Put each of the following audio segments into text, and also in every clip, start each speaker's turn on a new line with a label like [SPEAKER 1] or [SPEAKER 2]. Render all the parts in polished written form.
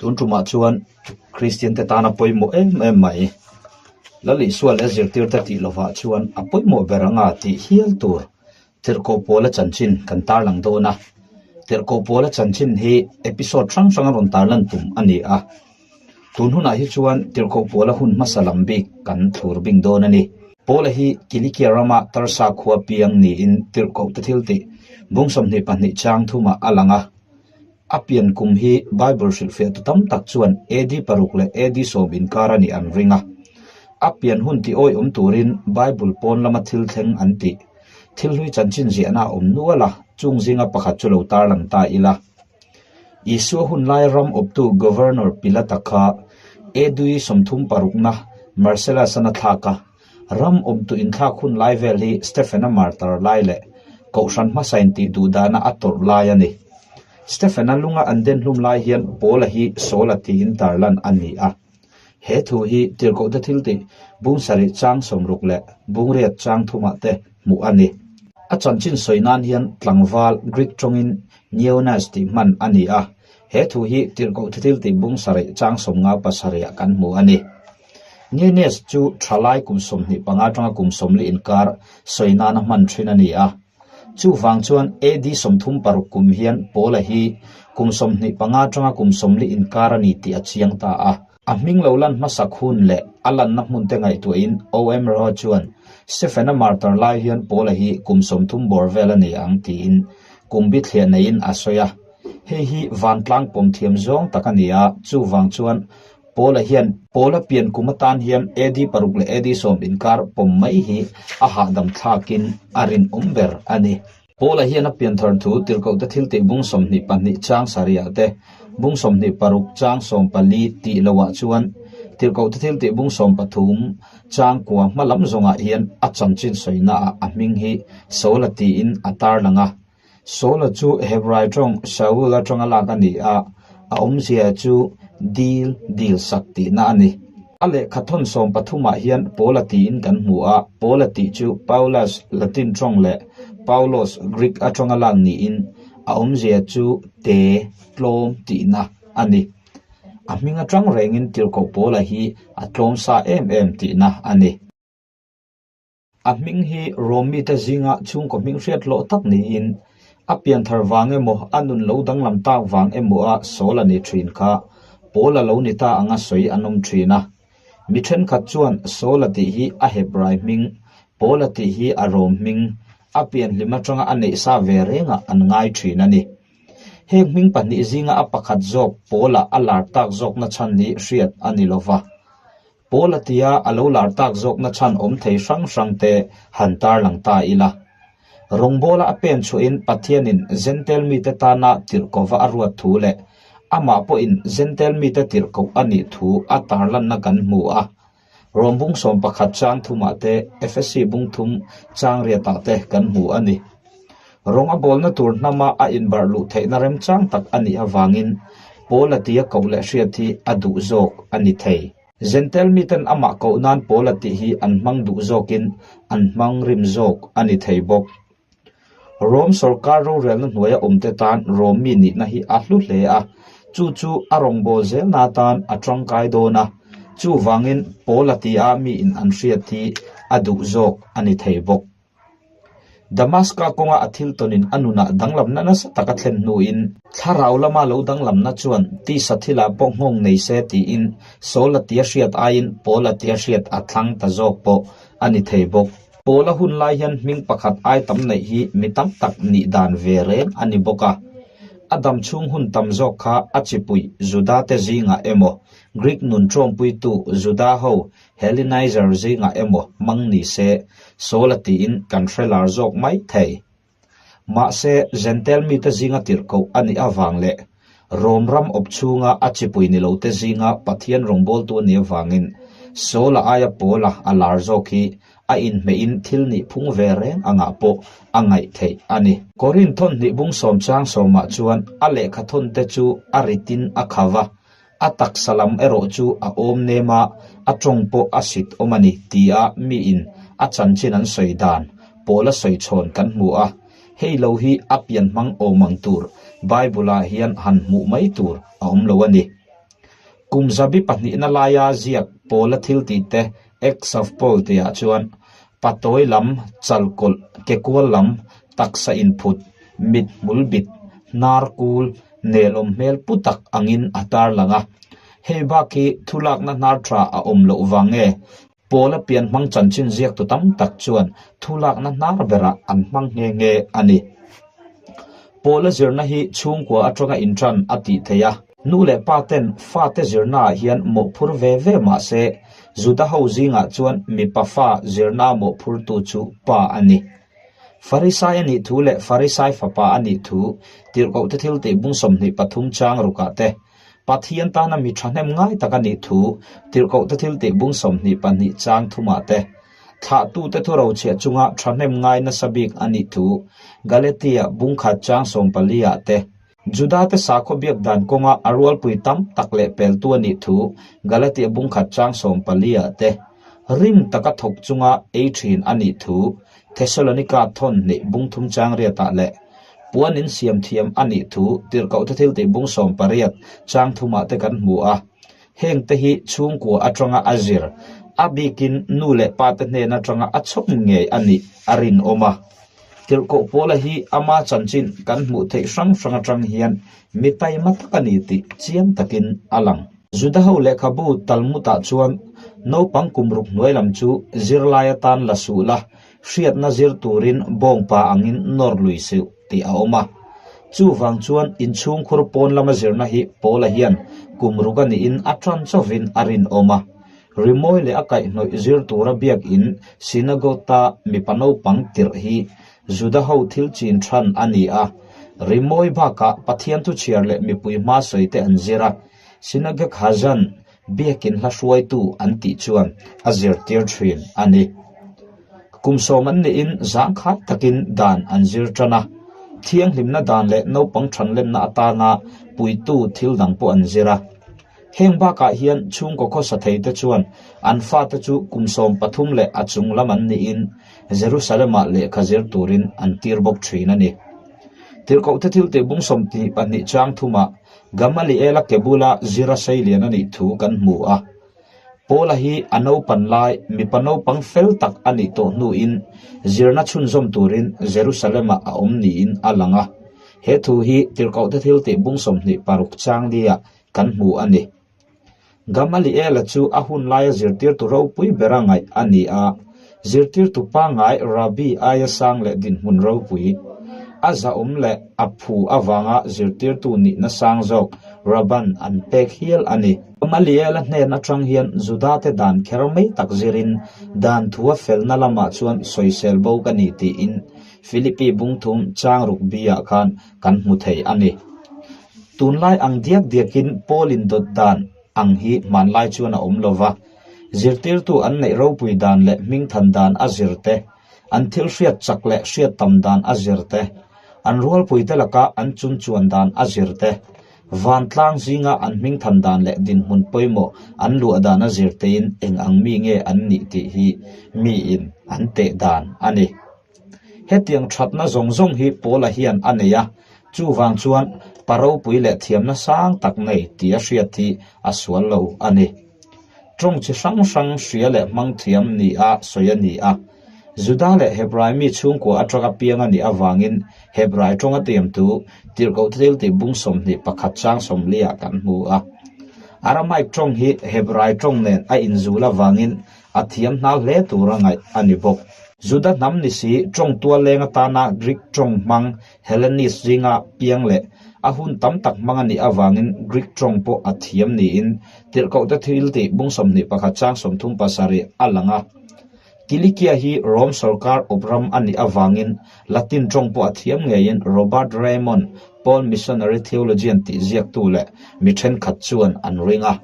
[SPEAKER 1] Tun tumah chuan Kristian te tana pawimawh em em mai Lal Isua leh a zirtirte tih lovah chuan a pawimawh ber anga tih hial tur Tirhkoh Pawla chanchin kan tarlang dawn a. Tirhkoh Pawla chanchin hi episode hrang hrang a rawn tarlan tum a ni a. Tun hunah hi chuan Tirhkoh Pawla hun hmasa lam bik kan thlur bing dawn a ni. Pawla hi Kilikia rama Tarsa khua piang niin Tirhkoh te thil tih bung 22 chang thumah a lang a. A pian kum hi Bible hrilhfiahtu tam tak chuan AD paruk leh AD sawm inkar a nih an ring a. A pian hun ti awihawm turin Bible pawn lama thil thleng an tih. Thil hlui chanchin ziahna a awm nual a, chung zinga pakhat chu lo tarlang ta ila. Isua hun lai ram awptu Governor Pilata kha AD 36na Marcellus-an a thlak a, ram awmtu inthlak hun lai vel hi Stephen-a martar lai leh Kohhran hmasa intih duh dana a tawrh lai a ni. Stephen-a lunga an den hlum lai hian Paula hi Saula tiin tarlan a ni a. He thu hi tirhkohte thil tih bung sarih chang sawmruk leh bungriat chang thumah te hmuh a ni. A chanchin sawi nan hian tlangval Greek tawngin Neonas tih hman a ni a, he thu hi tirhkohte thil tih bung sarih chang sawmnga pasarihah kan hmu a ni. Neonas chu thalai kum 25 atanga kum 40 inkar sawi nana hman thin a ni a. Chuvang chuan AD 36 kum hian Paula hi kum 25 atanga kum 40 inkar a ni tih a chiang ta a. A hming lo lan hmasak hun leh a lanna hmun te ngaihtuahin OM Roha chuan Stephen-a martar lai hian Paula hi kum 30 bawr vel a ni ang tiin kum bithliah neiin a sawi a. Hei hi vantlang pawm thiam zawng tak a ni a, chuvang chuan Paula hian Paula pian kum atan hian AD paruk leh AD sawm inkar pawm mai hi a hahdam thlakin a rinawm ber a ni. Paula hian a pian thar thu tirhkohte thil tih bung 22 chang sarihah te, bung 26 chang 14 tih loah chuan tirhkohte thil tih bung 13 chang kua hma lam zawngah hian a chanchin sawinaah a hming hi Saula tiin a tarlang a. Saula chu Hebrai tawng Saul atanga lak a ni a, a awmzia chu dil, dil sak tihna a ni. A lehkha thawn sawm pathumah hian Paula tiin kan hmu a, Paula tih chu Paulus, Latin tawng leh Paulos, Greek atanga lak niin a awmzia chu te, tlawm tihna a ni. A hming atang rengin tirhkoh Paula hi a tlawm sa em em tihna a ni. A hming hi Rom mite zinga chhungkaw hming hriat hlawh tak niin, a pianthar vang emaw, a nun lo danglam tak vang emaw a Saul a ni thin kha Paul a lo ni ta anga sawi an awm thin a. Mi thenkhat chuan Saul a tih hi a Hebrai hming, Paul a tih hi a Rom hming, a pianhlim atanga a neih sa ve rengah an ngai thin a ni. Heng hming pahnih zinga a pakhat zawk Paul-a a lar tak zawkna chhan hi hriat a ni lova. Paul a tia a lo lar tak zawkna chhan awm thei hrang hrang te han tarlang ta ila. Rawngbawla a pen chhuahin Pathianin Jentail mite tana tirhkova a ruat thu leh amah pawhin Jentail mite tirhkoh a nih thu a tarlanna kan hmu a. Rom bung 11 chang thumah te, Efesi bung thum chang riatah te kan hmu a ni. Rawng a bawlna tur hnama a inbarh luh theihna remchang tak a nih avangin Paula tia koh leh hriat hi a duh zawk a ni thei. Jentail miten amah koh nan Paula tih hi an hmang duh zawkin an hmang rim zawk a ni thei bawk. Rom sorkar rorelna hnuaia awmte tan Rom mi nihna hi a hlu hle a, chu chu a rawngbâwl zelna atan a tangkai dawn a, chuvangin Paula tia miin an hriat hi a duh zawk a ni thei bawk. Damaska kawnga a thil tawnin a nunah danglamna nasa tak a thlen hnuin, thlarau lama lo danglamna chuan tisa thilah pawh nghawng nei se tiin Saul-a tia hriat aiin Paul-a tia hriat a thlang ta zawk pawh a ni thei bawk. Paul-a hun lai hian hming pakhat ai tam neih hi mi tam tak nih dan ve reng a ni bawk a. A dam chhung hun tam zawk kha a chipui Juda te zingah emaw, Greek nun ṭawmpuitu Juda ho Hellenizer zingah emaw hmang ni se, Saul-a tiin kan hre lar zawk mai thei. Mahse, Jentail mite zinga tirhkoh a nih avang leh Rom ram awp chhunga a chipui ni lote zinga Pathian rawngbawltu a nih avangin Saul-a aia Paul-a a lar zawk hi a inhmehin thil nih phung ve reng angah pawh a ngaih theih a ni. Korinth thawnhnih bung sawm chang sawmah chuan a lehkha thawnte chu a ritin a kha va, A taksa lam erawh chu a awm nem a, a tawng pawh a sit awm a ni, tia miin a chanchin an sawi dan Paula sawi chhawn kan hmu a. Hei lo hi a pian hmang awm ang tur Bible-ah hian han hmuh mai tur a awm lo a ni. Kum zabi pahnihna laia ziak Paula thiltihte Acts of Paul tihah chuan patawi lam, chalkawlh, kekual lam, taksa inphut, mit hmul bit, hnar kul, nelawm hmel pu tak angin a tarlang a. Hei bak hi thulakna hnar tha a awm loh vang nge? Paula pian hmang chanchin ziaktu tam tak chuan thulakna hnar berah an hmang nghe nghe a ni. Paula zirna hi chhungkua atanga inṭan a tih theih a. Nu leh pa ten fate zirnaah hian mawhphur ve ve mah se, Juda ho zingah chuan mipa fa zirnaa mawhphurtu chu pa a ni. Farisai a nih thu leh Farisai fapa a nih thu Tirhkohte thiltih bung 23 chang rukah te, Pathian tana mi thahnem ngai tak a nih thu Tirhkohte thiltih bung 22 chang thumah te, Thlahtute thu rochhiah chunga thahnem ngai nasa bik a nih thu Galatia bung khat chang 14 ah te, Judate sakhaw biak dan kawnga a rualpui tam tak leh peltu a nih thu Galatia bung khat chang 14 ah te, rim taka thawk chunga ei thin a nih thu Thessalonika thawn hnih bung thum chang riatah leh puan in siam thiam a nih thu Tirhkohte thiltih bung 18 chang thumah te kan hmu a. Heng te hi chhungkua atanga a zir, a bikin nu leh pa te hnen atanga a chhawm ngei a nih a rinawm a. Tirhkoh Paula hi ama chanchin kan hmuh theih hrang hrang atang hian mi taima tak a ni tih chiang takin a lang. Juda ho lehkhabu Talmud-ah chuan naupang kum ruk hnuai lam chu zirlai atan la suh la, hriatna zir turin bawngpa angin nawr lui suh tih a awm a. Chuvang chuan inchhungkhur pawn lama zirna hi Paula hian kum ruk a niin a tan chauhin a rinawm a. Rimawi leh a kaihhnawih zir tura biakin synagogue-a mipa naupang tirh hi Juda ho thil chin than a ni a. Rimawi bakah Pathian thuchhiar leh mipui hma sawi te an zir a, synagogue hazan biakin hla hruaitu an tih chuan a zirtir thin a ni. Kum sawm an nihin zangkhai takin dan an zir tan a, thianghlimna dan leh naupang thanlenna atana puitu thil dang pawh an zir a. Heng bakah hian chhungkaw khawsa theite chuan an fate chu kum 13 leh a chung lam an nihin Jerusalem-ah lehkha zir turin an tir bawk thin a ni. Tirhkohte thiltih bung 22 chang thumah Gamaliela ke bula zira seilian a nih thu kan hmu a. Paula hi a naupan lai mipa naupang fel tak a nih tawh hnuin zirna chhunzawm turin Jerusalem-ah a awm niin a lang a. He thu hi Tirhkohte thiltih bung 26 chang lia kan hmu a ni. Gamaliela chu a hun laia zirtirtu ropui bera ngaih a ni a, zirtirtu pangngai Rabbi aia sang leh dinhmun ropui, a zahawm leh a phu avanga zirtirtu nihna sang zawk Rabban an pek hial a ni. Gamaliela hnen atang hian Judate dan kher mai tak zirin dan thua felna lamah chuan sawisel bo ka ni tiin Philippi bungthum chang rukbi-ah khan kan hmu thei a ni. Tunlai ang diak diakin Paul in dawt dan ang hi hmanlai chuan a awm lo va, zirtirtu an neih ropui dan leh hmingthan dan a zir te, an thil hriat chak leh hriat tam dan a zir te, an rualpuite laka an chunchuan dan a zir te, vantlang zinga an hmingthan dan leh dinhmun pawimawh an luah dan a zir tein eng ang mi nge an nih tih hi miin an teh dan a ni. Hetiang thatna zawng zawng hi Paula hian a nei a, chuvang chuan pa ropui leh thiamna sang tak nei tih a hriat hi a sual lo a ni. Tawng chi hrang hrang hria leh hmang thiam ni a sawi a ni a. Juda leh Hebrai mi chhungkua atanga piang a nih avangin Hebrai tawnga tiamtu Tirhkoh thil tih bung 21 chang 40 ah kan hmu a. Aramaic tawng hi Hebrai tawng nen a inzul avangin a thiam hnal hle tura ngaih a ni bawk. Juda hnam ni si tawng tualleng atana Greek tawng hmang Hellenist zinga piang leh a hun tam tak hmang a nih avangin Greek tawng pawh a thiam niin Tirhkohte thil tih bung 21 chang 37 a lang a. Kilikia hi Rome sorkar awp ram a nih avangin Latin tawng pawh a thiam ngeiin Robert Raymond, Paul Missionary Theologian tih ziaktu leh mi thenkhat chuan an ring a.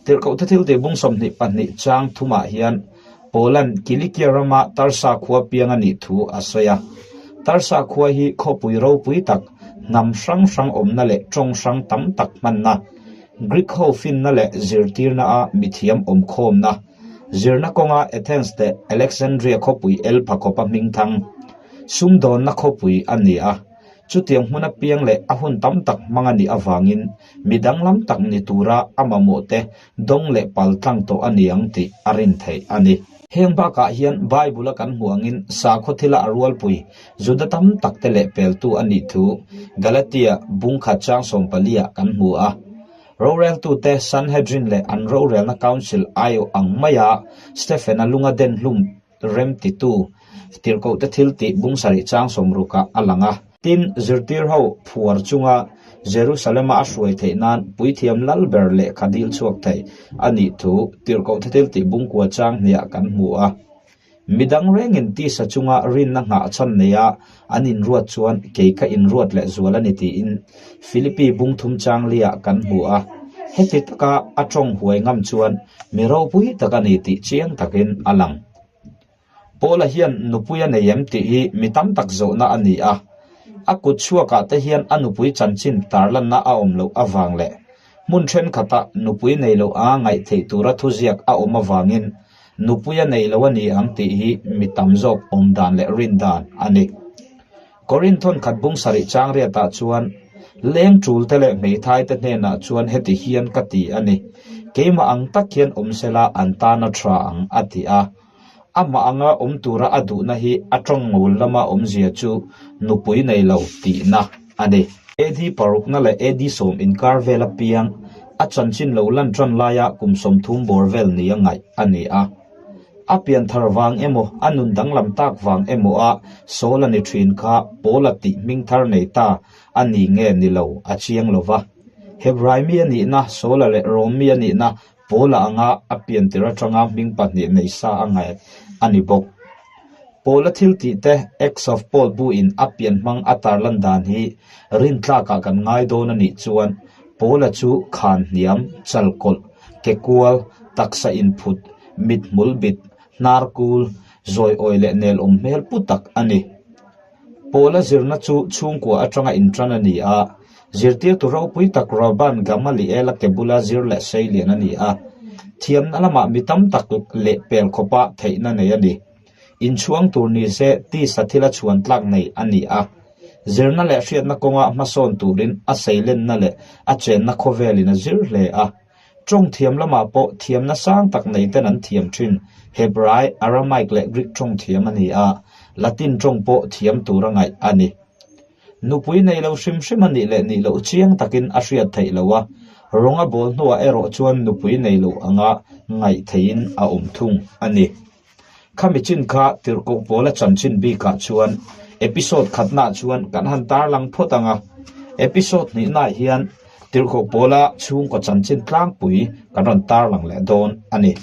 [SPEAKER 1] Tirhkohte thil tih bung 22 chang thumah hian Paula'n Kilikia rama Tarsa khua piang a nih thu a sawi a. Tarsa khua hi khawpui ropui tak, hnam hrang hrang awmna leh tawng hrang tam tak hmanna, Greek ho finna leh zirtirna a mithiam awmkhawmna, zirna kawnga Athens leh Alexandria khawpui el pha khawpa hmingthang, sumdawnna khawpui a ni a. Chutiang hmun apiang leh a hun tam tak hmang a nih avangin mi danglam tak ni tura a mamawhte dawng leh pal tlang tawh a ni ang tih a rin theih a ni. Heng bakah hian Bible-a kan hmuh angin sakhaw thila a rualpui Juda tam takte leh peltu a nih thu Galatia bungkhat chang sawmpaliah kan hmu a. Roreltute Sanhedrin leh an rorelna council aiawh ang maia Stephen-a lunga den hlum remtitu tirhkohte thil tih bung sarih chang sawmrukah a lang a. Tin, zirtir ho phuar chunga Jerusalem-a a hruai theih nan puithiam lal ber lehkha dil chhuak thei a nih thu tirhkohte thil tih bungkua chang hniah kan hmu a. Midang rengin tisa chunga rinna nghah chhan neia an inruat chuan kei ka inruat leh zual a ni tiin Philippi bung thum chang liah kan hmu a. Heti taka a tawng huai ngam chuan mi ropui tak a ni tih chiang takin a lang. Paula hian nupui a nei em tih hi mi tam tak zawhna a ni a. A kut chhuakah te hian a nupui chanchin tarlanna a awm loh avang leh hmun thenkhatah nupui nei loh a ngaih theih tura thuziak a awm avangin nupui a nei lo a ni ang tih hi mi tam zawk awm dan leh rin dan a ni. Korinth thawnkhat bung sarih chang riatah chuan, Leng tul te leh hmeithai te hnenah chuan heti hian ka ti a ni, keimah ang tak hian awm sela an tan a tha ang, a ti a. Amah anga awm tura a duhna hi a tawng ngul lama awmzia chu nupui nei lo tihna a ni. AD parukna leh AD sawm inkar vel apiang a chanchin lo lan tan laia kum 30 bawr vel nia ngaih a ni a. A pianthar vang emaw, a nun danglam tak vang emaw a Saul a ni thin kha Paula tih hming thar nei ta a ni nge ni lo a chiang lo va. Hebrai mi a nihna Saula leh Rom mi a nihna Paula anga a piantir atanga hming pahnih nei sa a ngaih a ni bawk. Paula thil tih te Acts of Paul bu in a pian hmang a tarlan dan hi rintlakah kan ngai dawn a nih chuan Paula chu khan hniam, chalkawlh, ke kual, taksa inphut, mithmul bit, hnar kul, zawiawi leh nelawm hmel pu tak a ni. Paula zirna chu chhungkua atanga intan a ni a, zirtirtu ropui tak Rabban Gamaliel-a ke bula zir leh seilian a ni a, thiamna lamah mi tam tak leh pel khawpa theihna nei a ni. Inchhuang tur ni se tisa thila chhuan tlak nei a ni a. Zirna leh hriatna kawnga hmasawn turin a seilenna leh a chenna khawvelin a zir hle a. Tawng thiam lamah pawh thiamna sang tak nei ten an thiam thin. Hebrai, Aramaic leh Greek tawng thiam a ni a, Latin tawng pawh thiam tura ngaih a ni. Nupui nei lo hrim hrim a nih leh nih loh chiang takin a hriat theih loh a, rawng a bawl hnuah erawh chuan nupui nei loh anga ngaih theihin a awm thung a ni. Khami chin kha tirhkoh pawla chanchin bikah chuan episode khatnaah chuan kan han tarlang phawt ang a, episode hnihnaah hian tirhkoh pawla chhungkaw chanchin tlangpui kan rawn tarlang leh dawn a ni.